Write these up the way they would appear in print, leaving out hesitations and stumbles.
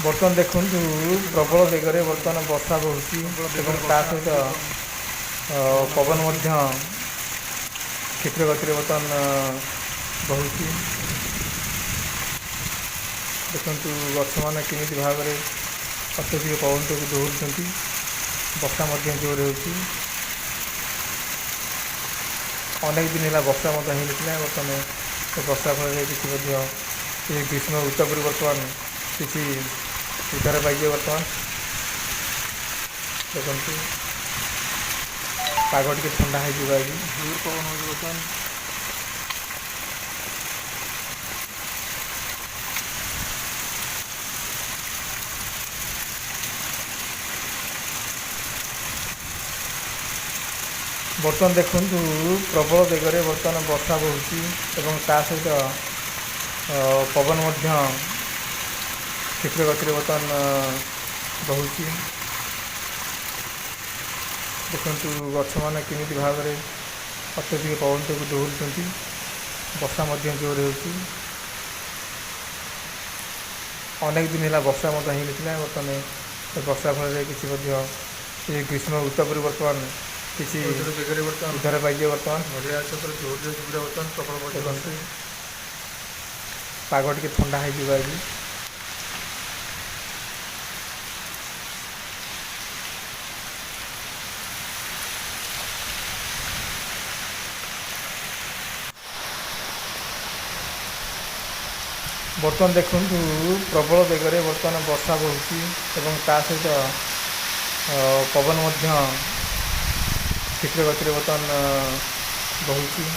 ବର୍ତ୍ତମାନ ଦେଖନ୍ତୁ ପ୍ରବଳ ବେଗରେ ବର୍ତ୍ତମାନ ବର୍ଷା ବହୁଛି ପ୍ରବଳ ଏବଂ ବେଗରେ ତା ବର୍ଷା ସହିତ ହେଉଛି ଏବଂ ପବନ ପବନ ହେଉଛି। ମଧ୍ୟ କ୍ଷିପ୍ର ଗତିରେ ବର୍ତ୍ତମାନ ବହୁଛି। ଦେଖନ୍ତୁ ଗଛମାନେ କେମିତି ଭାବରେ ଅତ୍ୟଧିକ ପବନକୁ ଦୋହଲୁଛନ୍ତି। ବର୍ଷା ମଧ୍ୟ ଜୋର ହେଉଛି। ଅନେକ ଦିନ ହେଲା ବର୍ଷା ମଧ୍ୟ ହେଇନଥିଲା। ବର୍ତ୍ତମାନ ଏ ବର୍ଷା ଫଳରେ କିଛି ମଧ୍ୟ ଏ ଗ୍ରୀଷ୍ମ ଉତ୍ତାପରୁ ବର୍ତ୍ତମାନ କିଛି ଉଦ୍ଧାର ପାଇଯିବ। ବର୍ତ୍ତମାନ ଦେଖନ୍ତୁ ପାଗ ଟିକେ ଥଣ୍ଡା ହେଇଯିବ ଆଜି। ଜୋର ପବନ ହେଉଛି ବର୍ତ୍ତମାନ। ବର୍ତ୍ତମାନ ଦେଖନ୍ତୁ ପ୍ରବଳ ବେଗରେ ବର୍ତ୍ତମାନ ବର୍ଷା ବହୁଛି ଏବଂ ତା ସହିତ ପବନ ମଧ୍ୟ କ୍ଷିପ୍ର ଗତିରେ ବର୍ତ୍ତମାନ ବହୁଛି। ଦେଖନ୍ତୁ ଗଛମାନେ କେମିତି ଭାବରେ ଅତ୍ୟଧିକ ପବନକୁ ଦୋହଲୁଛନ୍ତି। ବର୍ଷା ମଧ୍ୟ ଜୋର ହେଉଛି। ଅନେକ ଦିନ ହେଲା ବର୍ଷା ମଧ୍ୟ ହେଇନଥିଲା। ବର୍ତ୍ତମାନ ଏ ବର୍ଷା ଫଳରେ କିଛି ମଧ୍ୟ ଏ ଗ୍ରୀଷ୍ମ ଉତ୍ତାପରୁ ବର୍ତ୍ତମାନ କିଛି ଜୋର ବେଗରେ ବର୍ତ୍ତମାନ ଉଦ୍ଧାର ପାଇଯିବ। ବର୍ତ୍ତମାନ ନଡ଼ିଆ ଗଛ ପୁରା ଦୌଡ଼ି ଯାଉଛି ପୁରା ବର୍ତ୍ତମାନ ପ୍ରବଳ ଦେଖନ୍ତୁ ବର୍ଷା। ପାଗ ଟିକେ ଥଣ୍ଡା ହେଇଯିବ ଆଜି। ବର୍ତ୍ତମାନ ଦେଖନ୍ତୁ ପ୍ରବଳ ବେଗରେ ବର୍ତ୍ତମାନ ବର୍ଷା ବହୁଛି ଏବଂ ତା ସହିତ ପବନ ମଧ୍ୟ କ୍ଷିପ୍ର ଗତିରେ ବର୍ତ୍ତମାନ ବହୁଛି।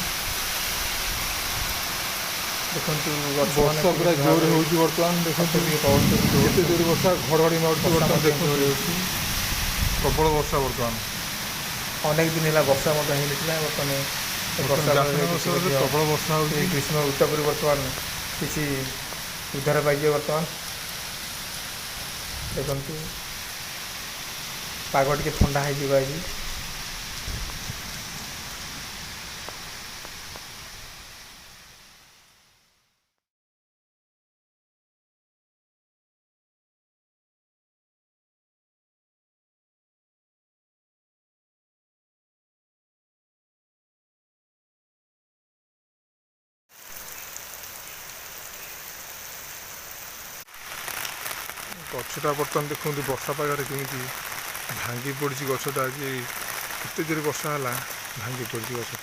ଦେଖନ୍ତୁ ଗଛମାନେ ବର୍ଷା ପୁରା କେମିତି ଜୋର ଭାବରେ ହେଉଛି ବର୍ତ୍ତମାନ। ଦେଖନ୍ତୁ ଅତ୍ୟଧିକ ପବନକୁ କେତେ ଜୋର ଦୋହଲୁଛନ୍ତି। ବର୍ଷା, ଘଡ଼ଘଡ଼ି ମାରୁଛି ବର୍ଷା ବର୍ତ୍ତମାନ। ମଧ୍ୟ ଜୋର ଦେଖନ୍ତୁ ହେଉଛି। ପ୍ରବଳ ବର୍ଷା ବର୍ତ୍ତମାନ। ଅନେକ ଦିନ ହେଲା ବର୍ଷା ମଧ୍ୟ ହେଇନଥିଲା। ବର୍ତ୍ତମାନ ଏ ବର୍ତ୍ତମାନ ବର୍ଷା ଫଳରେ ବ୍ୟାସନଗର କିଛି ସହରରେ ମଧ୍ୟ ପ୍ରବଳ ବର୍ଷା ଏ ହେଉଛି। ଗ୍ରୀଷ୍ମ ଉତ୍ତାପରୁ ବର୍ତ୍ତମାନ କିଛି ଉଦ୍ଧାର ପାଇଯିବ। ବର୍ତ୍ତମାନ ଦେଖନ୍ତୁ ପାଗ ଟିକେ ଥଣ୍ଡା ହେଇଯିବ ଆଜି। ଗଛଟା ବର୍ତ୍ତମାନ ଦେଖନ୍ତୁ ବର୍ଷା ପାଗରେ କେମିତି ଭାଙ୍ଗି ପଡ଼ିଛି ଗଛଟା। ଆଜି ଏତେ ଜୋରେ ବର୍ଷା ହେଲା, ଭାଙ୍ଗି ପଡ଼ିଛି ଗଛଟା।